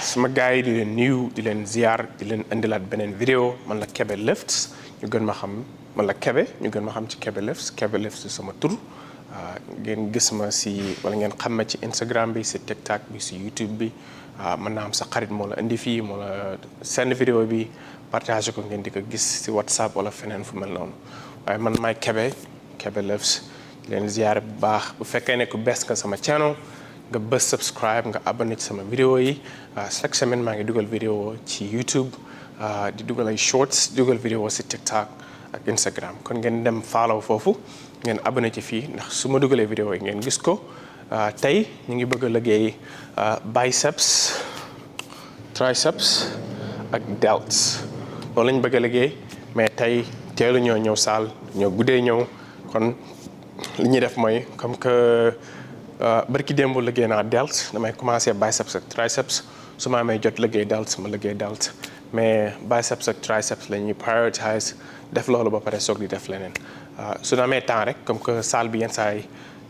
sama gars yi di leen nuyu di leen ziar di leen indilaat beneen vidéo man la Kebe Lifts ñu gën ma xam man la Kebe ñu gën ma xam ci Kebe Lifts sama tur ngeen gis ma si wala ngeen xam ma ci Instagram bi si TikTok bi si YouTube bi mën naa am sa xarit moo la indi fii moo la seen vidéo bi partagé ko ngeen di ko gis si WhatsApp wala feneen fu mel noonu waaye man maay Kebe Lifts di leen ziar bu baax bu fekkee ne ku bees nga sama channel nga bës subscribe nga abonné ci sama vidéo yi chaque semaine maa ngi dugal vidéo ci YouTube di dugal ay shorts di dugal vidéo si TikTok ak Instagram kon ngeen dem follow foofu ngeen abonné ci fii ndax su ma dugalee vidéo yi ngeen gis ko tey ñu ngi bëgg a liggéey biceps triceps ak delts loolu lañ bëgg a liggéey mais tey teelu ñëw saal ñoo guddee ñëw kon li ñuy def mooy comme que barki démb liggéey naa delts damay commencé biceps ak triceps su ma amee jot liggéey delts ma liggéey delts mais biceps ak triceps la ñuy prioritize def loolu ba pare soog di def leneen su na amee temps rek comme que salle bi yenn saa yi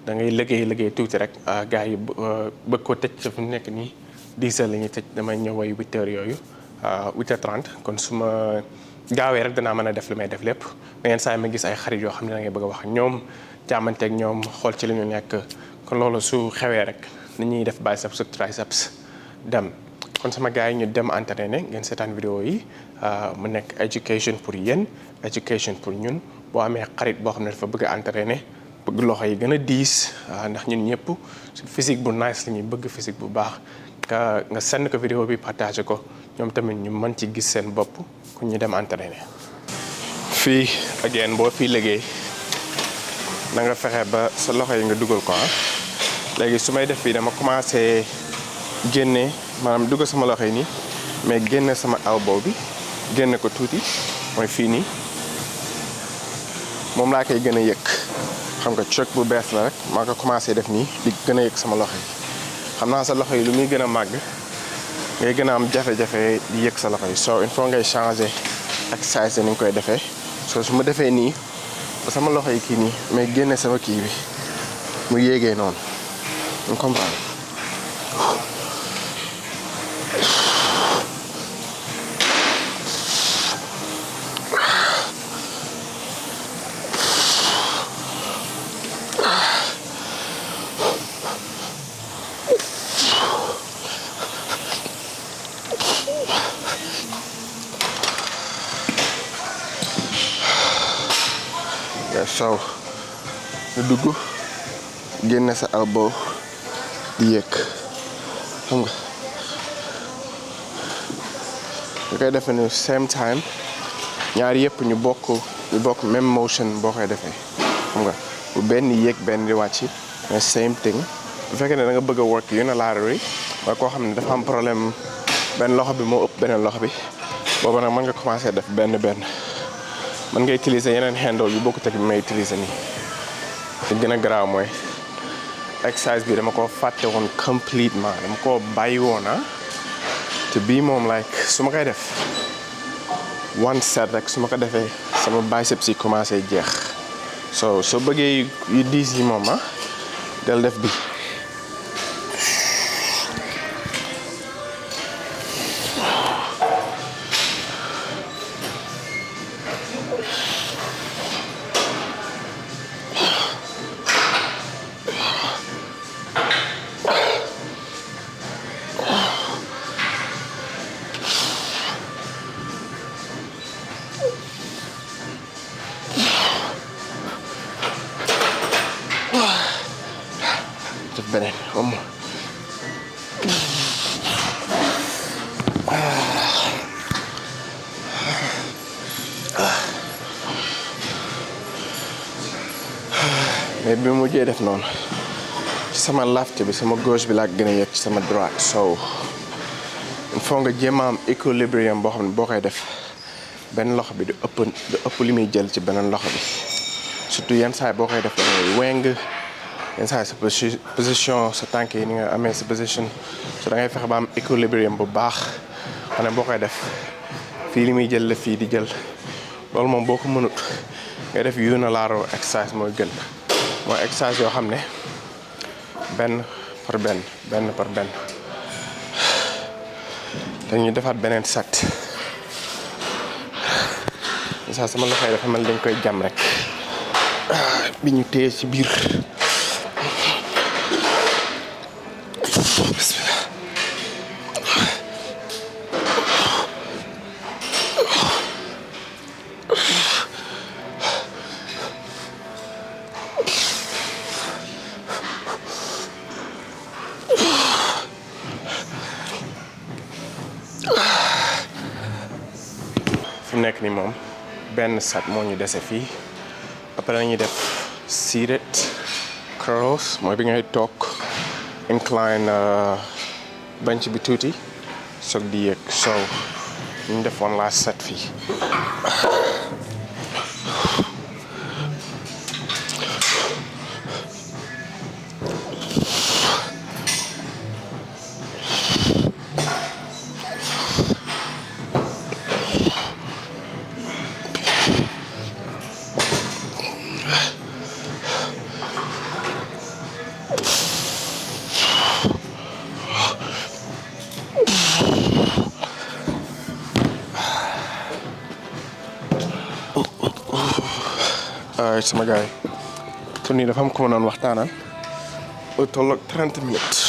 da ngay liggéey tuuti rek gars yi bëgg ko tëj fu nekk nii 10 heures la ñuy tëj damay ñëw ay 8 heures yooyu 8h30 kon su ma gaawee rek danaa mën a def li may def lépp mais yenn saa yi ma gis ay xarit yoo xam ne da ngay bëgg a wax ak ñoom jàmmanteeg ñoom xool ci li ñu nekk kon loolu su xewee rek ni ñuy def biceps ak triceps dem kon sama gars yi ñu dem entraîner ngeen seetaan vidéo yi mu nekk education pour yéen education pour ñun boo amee xarit boo xam ne dafa bëgg a entraîner bëgg loxo yi gën a diis ndax ñun ñëpp physique bu nice la ñuy bëgg physique bu baax nga send ko vidéo bi partagé ko ñoom tamit ñu mën ci gis seen bopp ku ñu dem entraîner. fii again boo fii liggéey na nga fexe ba sa loxo yi nga dugal ko léegi su may def fii dama commencé génne maanaam dugal sama loxo yi nii mais génne sama elbow bi génne ko tuuti mooy fii nii moom laa koy gën a yëg xam nga choc bu bees la rek maa ko commencé def nii di gën a yëg sama loxo yi xam naa sa loxo yi lu muy gën a màgg ngay gën a am jafe-jafe di yëg sa loxo yi so il faut ngay changer exercice ni nga koy defee so su ma defee nii ba sama loxo yi kii nii mais génne sama kii bi mu yéegee noonu on comprend so nga dugg génne sa elbow di yëg xam nga koy defee ni same time ñaari yëpp ñu bokk même motion boo koy defee xam nga bu benn yéeg benn di wàcc mais same thing bu fekkee ne da nga bëgg a work unilaterally waaye koo xam ne dafa am problème benn loxo bi moo ëpp beneen loxo bi boobu nag mën nga commencer def benn mën nga utiliser yeneen handle yu bokkut ak bi may utiliser nii te gën a garaaw mooy exercice bi dama ko fàtte woon complètement dama ko bàyyi woon te bii moom like su ma koy def one set rek su ma ko defee sama biceps yi commencé jeex soo bëggee yu diis yi moom del def bi beneen moom mais bi mu mujjee def noonu ci sama left bi sama gauche bi laa gën a yëg ci sama droite so il faut nga jéem a am équilibrium boo xam ne boo koy def benn loxo bi du ëpp li muy jël ci beneen loxo bi surtout yenn saa yi boo koy def da ngay weng yenn saa yi sa position sa tànk yi ni nga amee sa position so da ngay fexe ba am équilibrium bu baax xam ne boo koy def fii li muy jël la fii di jël loolu moom boo ko mënut ngay def unilateral exercice mooy gën mooy exercice yoo xam ne benn par benn dañuy defaat beneen set saa sama loxo yi dafa mel dañ koy jam rek bi ñu téye ci biir fi mu nekk nii moom benn set moo ñu dese fii après dañuy def seated curls mooy bi ngay toog incline bench bi tuuti soog di yéeg so ñu def one last set fii sama gars yi tournée dafa am ko ma doon waxtaanal au tolloog 30 minutes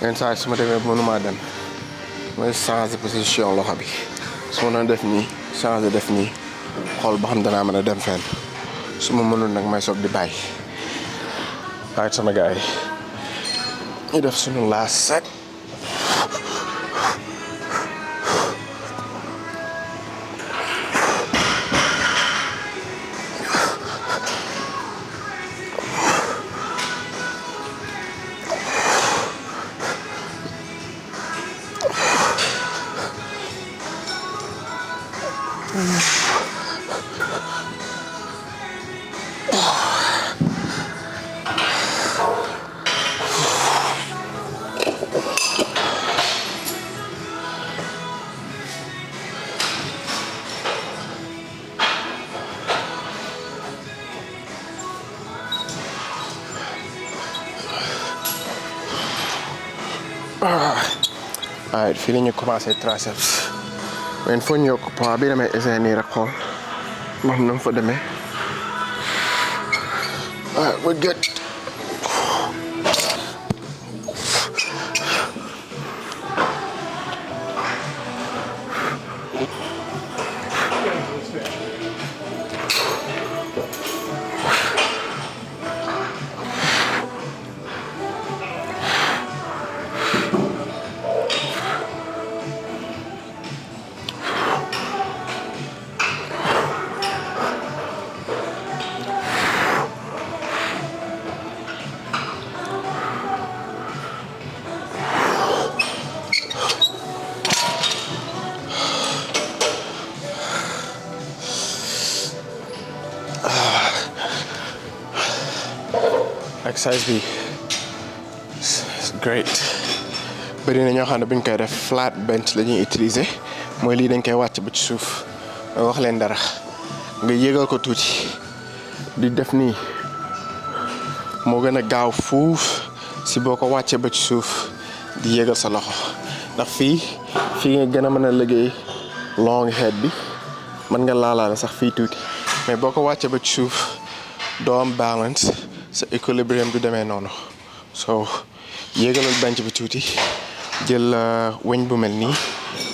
yenn saa yi su ma demee mënumaa dem mooy changer position loxo bi su ma doon def nii changer def nii xool ba xam danaa mën a dem fenn su ma mënul nag may soog di bàyyi waaye sama gars yi ñu def suñu last set waaye fii la ñu commencé triceps mais il faut ñu yokk poids bi damay essayer nii rek xool ma xam na mu fa demee waaye we're good. Exercise bi it's great bëri na ñoo xam ne bu ñu koy def flat bench la ñuy utiliser mooy lii dañ koy wàcc ba ci suuf mooy wax leen dara nga yégal ko tuuti di def nii moo gën a gaaw fuuf si boo ko wàccee ba ci suuf di yéegal sa loxo ndax fii nga gën a mën a liggéey long head bi mën nga laalaale sax fii tuuti mais boo ko wàccee ba ci suuf doo am balance sa équilibrium du demee noonu so yéegalal bench bi tuuti jël weñ bu mel nii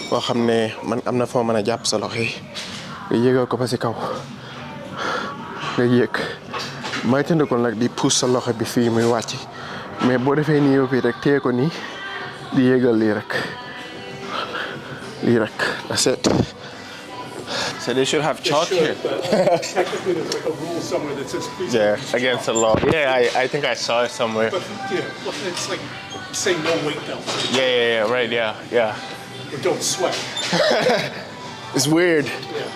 boo xam ne man am na foo mën a jàpp sa loxo yi nga yéegal ko ba si kaw nga yéeg may tëndakul nag di pousse sa loxo bi fii muy wàcc mais boo defee nii yow fii rek téye ko nii di yéegal lii rek that's it. So they should have chalk here. Technically, there's like a rule somewhere that says please. Yeah, against the law. Yeah, I think I saw it somewhere. But yeah, well, it's like saying no weight belts. Yeah, right, yeah. Or don't sweat. It's weird. Yeah.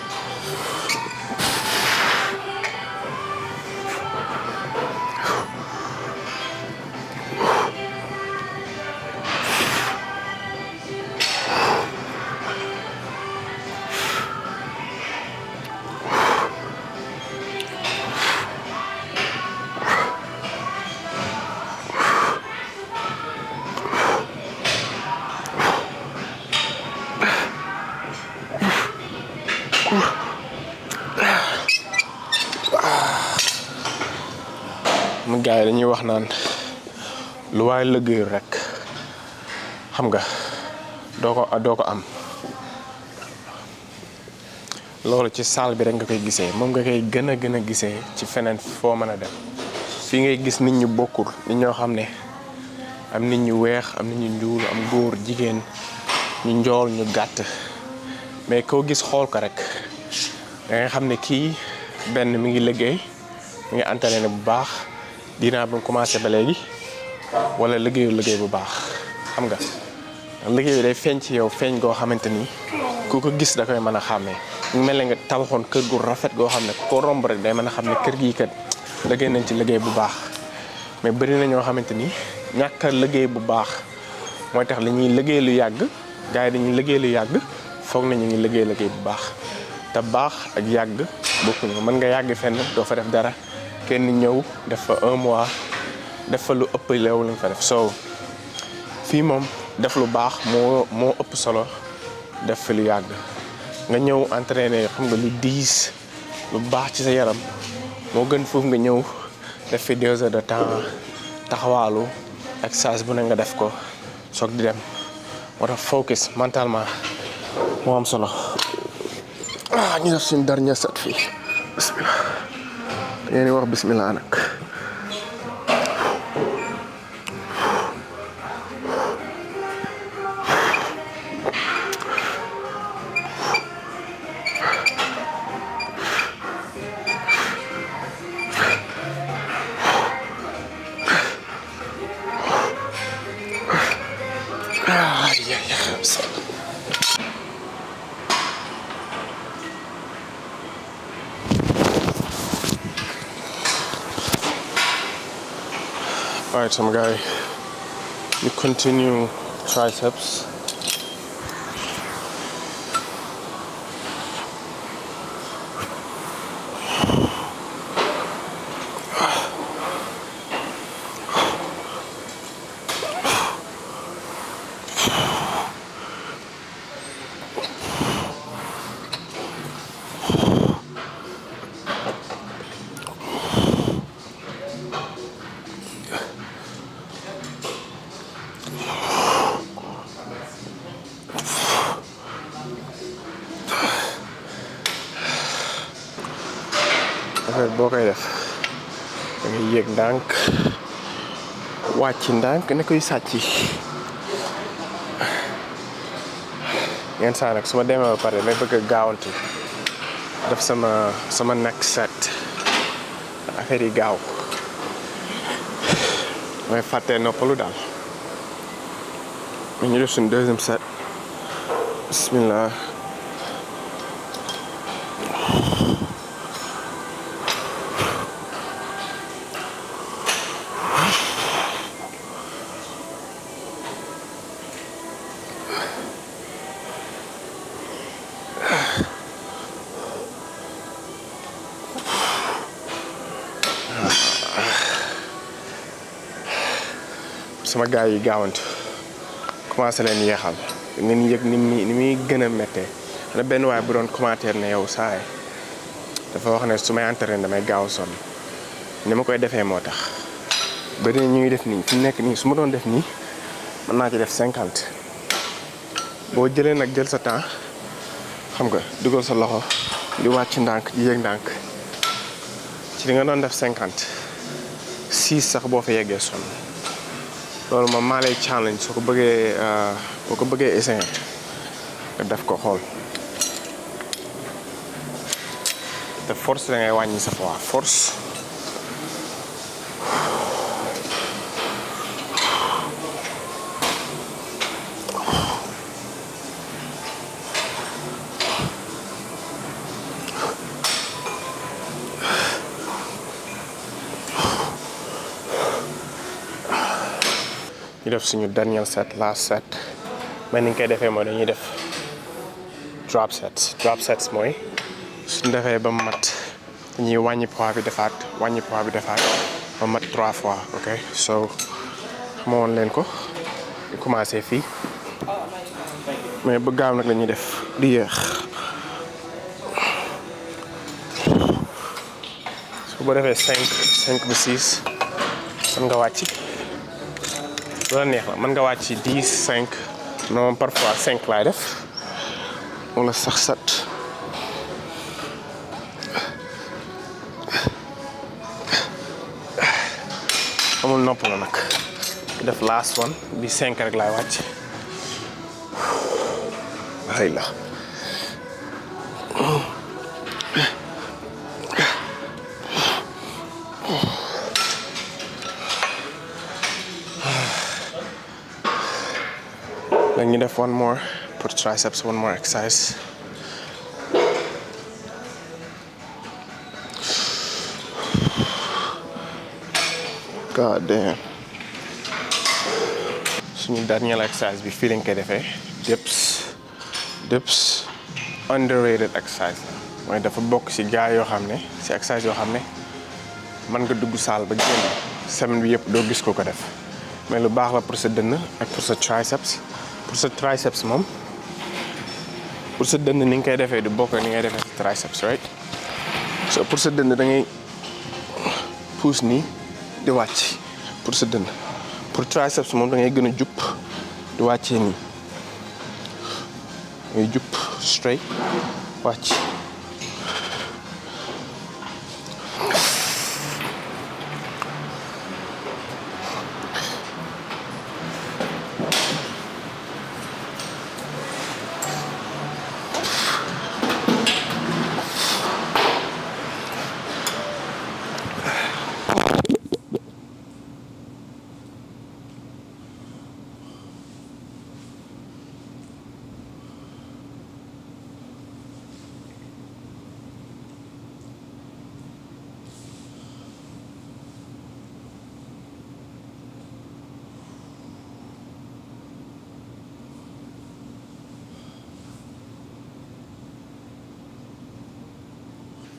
mu gars yi dañuy wax naan lu waay liggéeyul rek xam nga doo ko am loolu ci salle bi rek nga koy gisee moom nga koy gën a gisee ci feneen foo mën a dem fii ngay gis nit ñu bokkul nit ñoo xam ne am nit ñu weex am nit ñu ñuul am góor jigéen ñu njool ñu gàtt mais koo gis xool ko rek da nga xam ne kii benn mi ngi liggéey mi ngi entraîné bu baax dinaa ba mu commencé ba léegi wala liggéey bu baax xam nga liggéey bi day feeñ ci yow feeñ goo xamante ni ku ko gis da koy mën a xàmmee mu mel ne nga tabaxoon kër gu rafet goo xam ne ko romb rek day mën a xam ne kër gii kat liggéey nañ ci liggéey bu baax mais bëri na ñoo xamante ni ñàkk a liggéey bu baax mooy tax li ñuy liggéey lu yàgg gars yi dañuy liggéey lu yàgg foog na ñu ngi liggéey bu baax te baax ak yàgg bokkuñu mën nga yàgg fenn doo fa def dara kenn ñëw def fa 1 mois def fa lu ëpp leew li nga fa def soo fii moom def lu baax moo ëpp solo def fa lu yàgg nga ñëw entraîner xam nga lu diis lu baax ci sa yaram moo gën foofu nga ñëw def fi 2 heures de temps taxawaalu exercice bu ne nga def ko soog di dem moo tax focus mentalement moo am solo ñu def suñu dernier set fii bismillah yéen wax bismillah nag All right, some guy, you continue triceps. Boo koy def da ngay yéeg ndànk wàcc ndànk ne koy sàcc yenn saa nag su ma demee ba pare may bëgg a gaawantu def sama next set affaire yi gaaw may fàttee noppalu daal ñu def suñu deuxième set bismillah sama gars yi gaawantu commencé leen yeexal ngeen yëg ni muy gën a méttee ana benn waay bu doon commentaire ne yow saay dafa wax ne su may entraîné damay gaaw sonn ni ma koy defee moo tax bëri na ñuy def nii fi mu nekk nii su ma doon def nii mën naa ci def 50 boo jëlee nag jël sa temps xam nga dugal sa loxo di wàcc ndànk di yéeg ndànk ci li nga doon def 50 6 sax boo fa yeggee sonn loolu moom maa lay challenge soo ko bëggee essayer nga def ko xool te force da ngay wàññi sa poids force. ñu def suñu dernier set last set mais ni ñu koy defee mooy dañuy def drop sets mooy suñu defee ba mat dañuy wàññi poids bi defaat ba mat 3 fois ok so ma woon leen ko ñu commencé fii mais bu gaaw nag la ñuy def di yéex su boo defee 5 ba 6 mën nga wàcc loolu neex la mën nga wàcc 10 5 non parfois 5 laay def wala sax 7 amul nopp la nag def last one bi 5 rek laay wàcc ay la ñu def one more pour triceps, one more exercise. God damn. Suñu dernier exercise bi fii lañ koy defee dips underrated exercise la mooy dafa bokk ci gars yoo xam ne ci exercise yoo xam ne mën nga dugg salle ba génn semaine bi yëpp doo gis ko def mais lu baax la pour sa dënn ak pour sa triceps. Pour sa triceps moom pour sa dënn ni nga koy defee du bokk ni ngay defee sa triceps right so pour sa dënn da ngay pousse nii di wàcc pour sa dënn pour triceps moom da ngay gën a jub di wàccee nii ngay jub straight wàcc.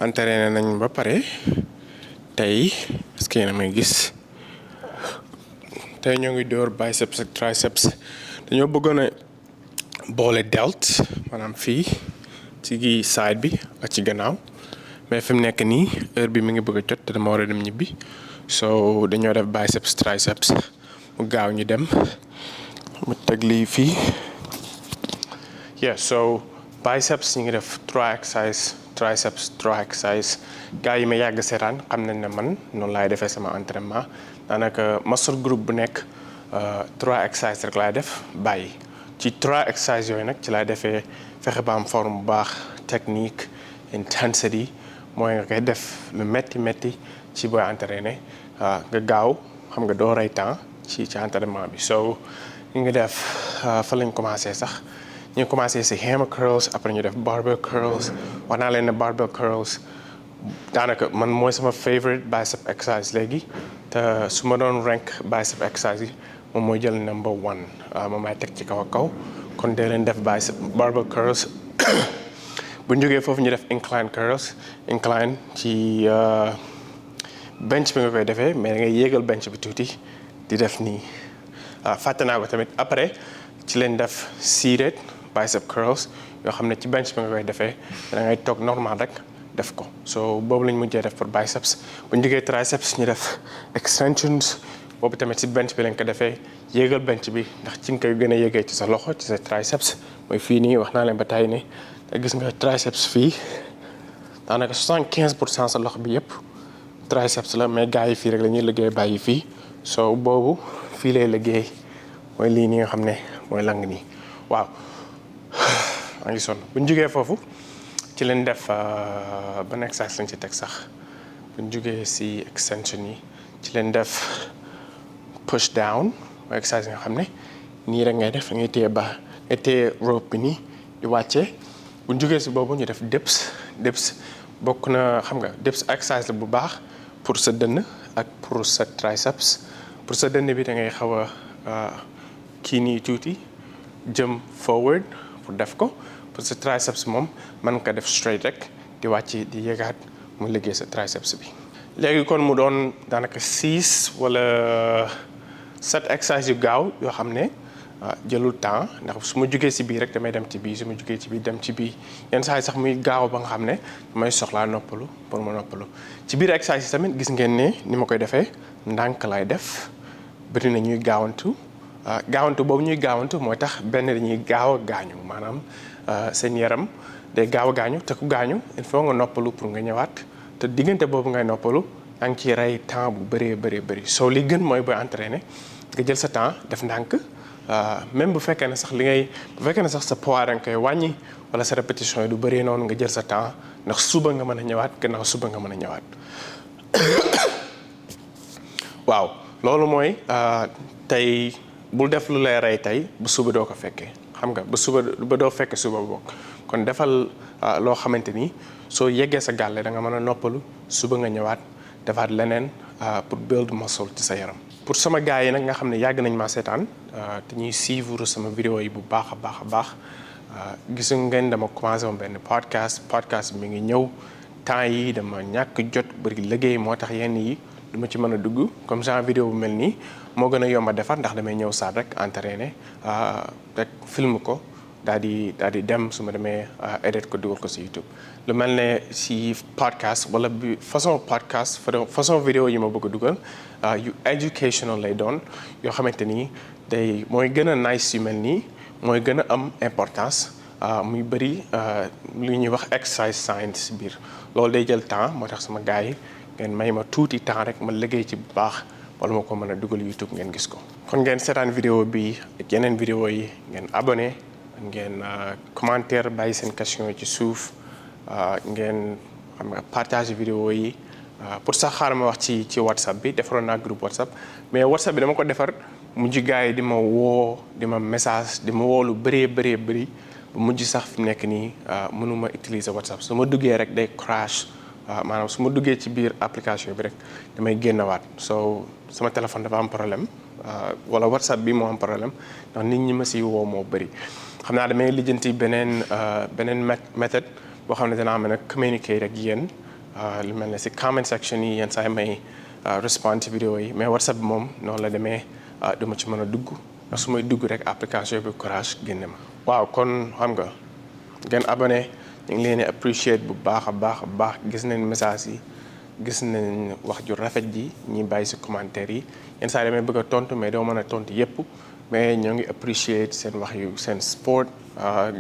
entraîné nañ ba pare tey parce que yéen a may gis tey ñoo ngi door biceps ak triceps dañoo bëggoon a boole delt maanaam fii ci side bi ak ci gannaaw mais fi mu nekk nii heure bi mi ngi bëgg a jot te dama war a dem ñibbi so dañoo def biceps triceps mu gaaw ñu dem mu teg lii fii yeah so biceps ñu ngi def 3 exercises triceps 3 exercises gars yi ma yàgg seetaan xam nañ ne man noonu laay defee sama entraînement daanaka muscle group bu nekk 3 exercises rek laay def bàyyi ci 3 exercises yooyu nag ci laay defee fexe ba am forme bu baax technique intensity mooy nga koy def lu métti ci booy entraîné nga gaaw xam nga doo rey temps ci entraînement bi so ñu ngi def fa lañ commencé sax ñu commencé ci hammer curls après ñu def barbell curls wax naa leen ne barbell curls daanaka man mooy sama favorite bicep exercise léegi te su ma doon rank bicep exercise yi moom mooy jël number 1 moom may teg ci kaw ak kaw kon dee leen def bicep barbell curls bu ñu jógee foofu ñu def incline curls incline ci bench bi nga koy defee mais da ngay yéegal bench bi tuuti di def nii fàtte naa ko tamit après ci leen def seated bicep curls yoo xam ne ci bench bi nga koy defee da ngay toog normal rek def ko so boobu lañ mujjee def pour biceps bu ñu jógee triceps ñu def extensions boobu tamit ci bench bi lañ ko defee yéegal bench bi ndax ci nga koy gën a yéegee ci sa loxo ci sa triceps mooy fii nii wax naa leen ba tey ne te gis nga triceps fii daanaka 75% sa loxo bi yëpp triceps la mais gars yi fii rek la ñuy liggéey bàyyi fii so boobu fii lay liggéey mooy lii nii nga xam ne mooy lang nii waaw maa ngi sonn bu ñu jógee foofu ci leen def ban exercice lañ ci teg sax bu ñu jógee si extension yi ci leen def push down mooy exercice nga xam ne nii rek ngay def ngay téye rope bi nii di wàccee bu ñu jógee si boobu ñu def dips bokk na xam nga dips exercice la bu baax pour sa dënn ak pour sa triceps pour sa dënn bi da ngay xaw a kii nii tuuti jëm forward pour def ko pour sa triceps moom mën nga def straight rek di wàcc di yéegaat mu liggéey sa triceps bi. léegi kon mu doon daanaka 6 wala 7 exercices yu gaaw yoo xam ne jëlul temps ndax su ma jugee si bii rek damay dem ci bii su ma jugee ci bii dem ci bii yenn saa yi sax muy gaaw ba nga xam ne damay soxlaa noppalu pour ma noppalu ci biir exercice yi tamit gis ngeen ne ni ma koy defee ndànk laay def bëri na ñuy gaawantu boobu ñuy gaawantu mooy tax benn dañuy gaaw a gaañu maanaam seen yaram day gaaw a gaañu te ku gaañu il faut nga noppalu pour nga ñëwaat te diggante boobu ngay noppalu yaa ngi ciy rey temps bu bëree bëri soo li gën mooy booy entraîner nga jël sa temps def ndànk même bu fekkee ne sax sa poids da nga koy wàññi wala sa répétition yi du bëree noonu nga jël sa temps ndax suba nga mën a ñëwaat gannaaw suba nga mën a ñëwaat waaw loolu mooy tey bul def lu lay rey tey bu suba doo ko fekkee xam nga ba doo fekkee suba bokk kon defal loo xamante ni soo yeggee sa gàlle da nga mën a noppalu suba nga ñëwaat defaat leneen pour build muscle ci sa yaram. pour sama gars yi nag nga xam ne yàgg nañ maa seetaan te ñuy suivre sama vidéo yi bu baax a baax gisu ngeen dama commencé woon benn podcast mi ngi ñëw temps yi dama ñàkk jot bëri liggéey moo tax yenn yi du ma ci mën a dugg comme genre vidéo bu mel nii moo gën a yomb a defar ndax damay ñëw saat rek entraîner rek film ko daal di dem su ma demee edit ko dugal ko si YouTube. lu mel ne si podcast wala bi façon vidéo yi ma bëgg a dugal yu educational lay doon yoo xamante ni mooy gën a nice yu mel nii mooy gën a am importance muy bëri li ñuy wax exercise science biir loolu day jël temps moo tax sama gars yi ngeen may ma tuuti temps rek ma liggéey ci bu baax wala ma ko mën a dugal YouTube ngeen gis ko. kon ngeen seetaan vidéo bi ak yeneen vidéo yi ngeen abonné ngeen commentaire bàyyi seen question yi ci suuf ngeen xam nga partage vidéo yi pour sax xaaral ma wax ci WhatsApp bi defaroon naa groupe WhatsApp mais WhatsApp bi dama ko defar mujj gars yi di ma woo di ma message di ma woo lu bëree bëri ba mujj sax fi mu nekk nii mënuma utiliser WhatsApp su ma duggee rek day crash maanaam su ma duggee ci biir application bi rek damay génnawaat so sama téléphone dafa am problème wala WhatsApp bi moo am problème ndax nit ñi ma si woo moo bëri xam naa damay lijjanti beneen méthode boo xam ne danaa mën a communiquer ak yéen lu mel ne si comment section yi yenn saa yi may respond ci vidéo yi mais WhatsApp bi moom noonu la demee du ma ci mën a dugg ndax su may dugg rek application bi courage génne ma. waaw kon xam nga ngeen abonné ñu ngi leen di appreciate bu baax a baax gis nañ message yi gis nañ wax ju rafet ji ñi bàyyi si commentaire yi yenn saa yi damay bëgg a tontu mais doo mën a tontu yépp mais ñoo ngi appreciate seen wax yu seen support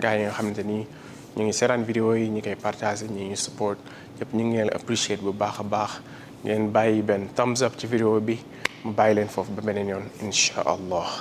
gars yi nga xamante ni ñu ngi seetaan vidéo yi ñi koy partager ñi ngi support yëpp ñu ngi leen appreciate bu baax a baax ngeen bàyyi benn thumbs up ci vidéo bi mu bàyyi leen foofu ba beneen yoon incha allah.